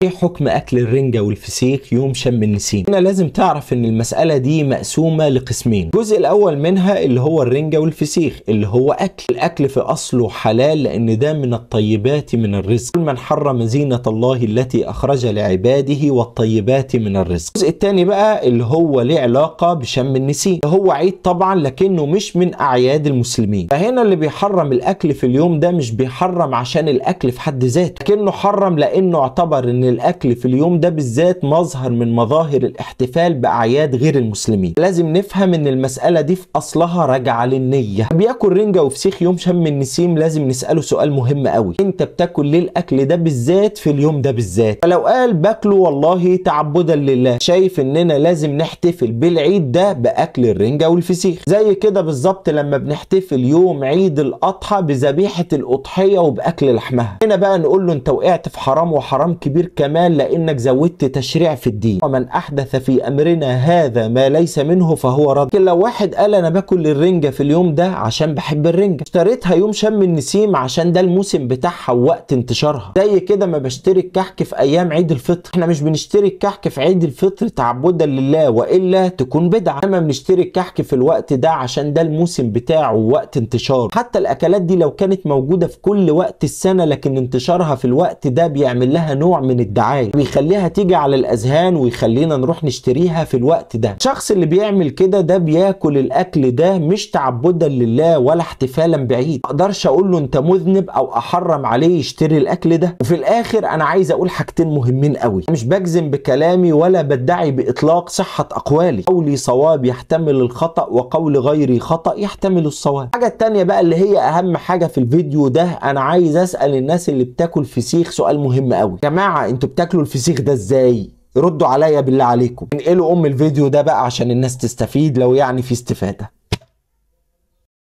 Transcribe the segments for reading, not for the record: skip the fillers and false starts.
ايه حكم اكل الرنجة والفسيخ يوم شم النسيم؟ هنا لازم تعرف ان المسألة دي مقسومة لقسمين. الجزء الاول منها اللي هو الرنجة والفسيخ اللي هو اكل، الاكل في اصله حلال لان ده من الطيبات من الرزق، من حرم زينة الله التي اخرج لعباده والطيبات من الرزق. الجزء الثاني بقى اللي هو ليه علاقة بشم النسيم، هو عيد طبعا لكنه مش من اعياد المسلمين. فهنا اللي بيحرم الاكل في اليوم ده مش بيحرم عشان الاكل في حد ذاته، لكنه حرم لانه اعتبر ان الاكل في اليوم ده بالذات مظهر من مظاهر الاحتفال باعياد غير المسلمين. لازم نفهم ان المسألة دي في اصلها راجعة للنية. بياكل رنجة وفسيخ يوم شم النسيم لازم نسأله سؤال مهم قوي، انت بتاكل ليه الاكل ده بالذات في اليوم ده بالذات؟ فلو قال باكله والله تعبدا لله، شايف اننا لازم نحتفل بالعيد ده باكل الرنجة والفسيخ، زي كده بالظبط لما بنحتفل يوم عيد الاضحى بذبيحة الاضحية وباكل لحمها. هنا بقى نقول له انت وقعت في حرام، وحرام كبير كمان، لانك زودت تشريع في الدين، ومن احدث في امرنا هذا ما ليس منه فهو رد. لكن لو واحد قال انا باكل الرنجة في اليوم ده عشان بحب الرنجة، اشتريتها يوم شم النسيم عشان ده الموسم بتاعها ووقت انتشارها، زي كده ما بشتري الكحك في ايام عيد الفطر. احنا مش بنشتري الكحك في عيد الفطر تعبدا لله والا تكون بدعة، اما بنشتري الكحك في الوقت ده عشان ده الموسم بتاعه ووقت انتشاره. حتى الاكلات دي لو كانت موجودة في كل وقت السنة لكن انتشارها في الوقت ده بيعمل لها نوع من الدعاية، بيخليها تيجي على الاذهان ويخلينا نروح نشتريها في الوقت ده. الشخص اللي بيعمل كده ده بياكل الاكل ده مش تعبدا لله ولا احتفالا بعيد، ما اقدرش اقول له انت مذنب او احرم عليه يشتري الاكل ده. وفي الاخر انا عايز اقول حاجتين مهمين قوي، مش بجزم بكلامي ولا بدعي باطلاق صحة اقوالي، قولي صواب يحتمل الخطأ وقول غيري خطأ يحتمل الصواب. الحاجة التانية بقى اللي هي اهم حاجة في الفيديو ده، انا عايز اسأل الناس اللي بتاكل فسيخ سؤال مهم قوي، جماعة انتوا بتاكلوا الفسيخ ده ازاي؟ ردوا عليا بالله عليكم، انقلوا الفيديو ده بقى عشان الناس تستفيد لو يعني في استفادة.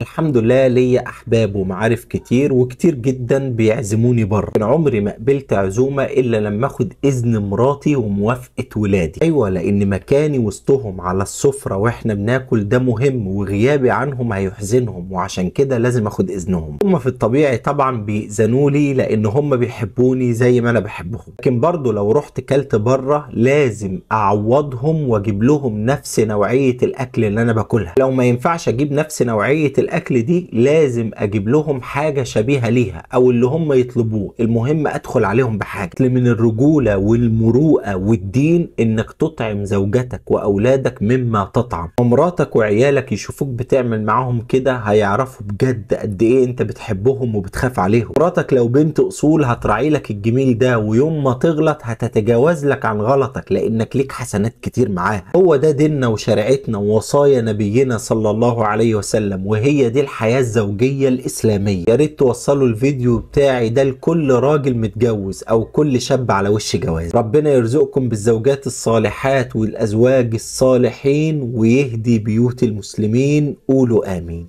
الحمد لله ليا احباب ومعارف كتير وكتير جدا بيعزموني بره، انا عمري ما قبلت عزومة الا لما اخد اذن مراتي وموافقه ولادي. ايوه، لان مكاني وسطهم على السفرة واحنا بناكل ده مهم، وغيابي عنهم هيحزنهم، وعشان كده لازم اخد اذنهم. هم في الطبيعي طبعا بيأذنوا لي لان هم بيحبوني زي ما انا بحبهم، لكن برضو لو رحت كلت بره لازم اعوضهم واجيب لهم نفس نوعية الاكل اللي انا باكلها. لو ما ينفعش اجيب نفس نوعية الاكل دي لازم اجيب لهم حاجة شبيهه ليها او اللي هم يطلبوه، المهم ادخل عليهم بحاجة. من الرجولة والمروءة والدين انك تطعم زوجتك واولادك مما تطعم، ومراتك وعيالك يشوفوك بتعمل معاهم كده هيعرفوا بجد قد ايه انت بتحبهم وبتخاف عليهم. مراتك لو بنت اصول هتراعي لك الجميل ده، ويوم ما تغلط هتتجاوز لك عن غلطك لانك ليك حسنات كتير معاها. هو ده ديننا وشريعتنا ووصايا نبينا صلى الله عليه وسلم، وهي دي الحياة الزوجية الإسلامية. يا ريت توصلوا الفيديو بتاعي ده لكل راجل متجوز أو كل شاب على وش جواز. ربنا يرزقكم بالزوجات الصالحات والأزواج الصالحين ويهدي بيوت المسلمين، قولوا آمين.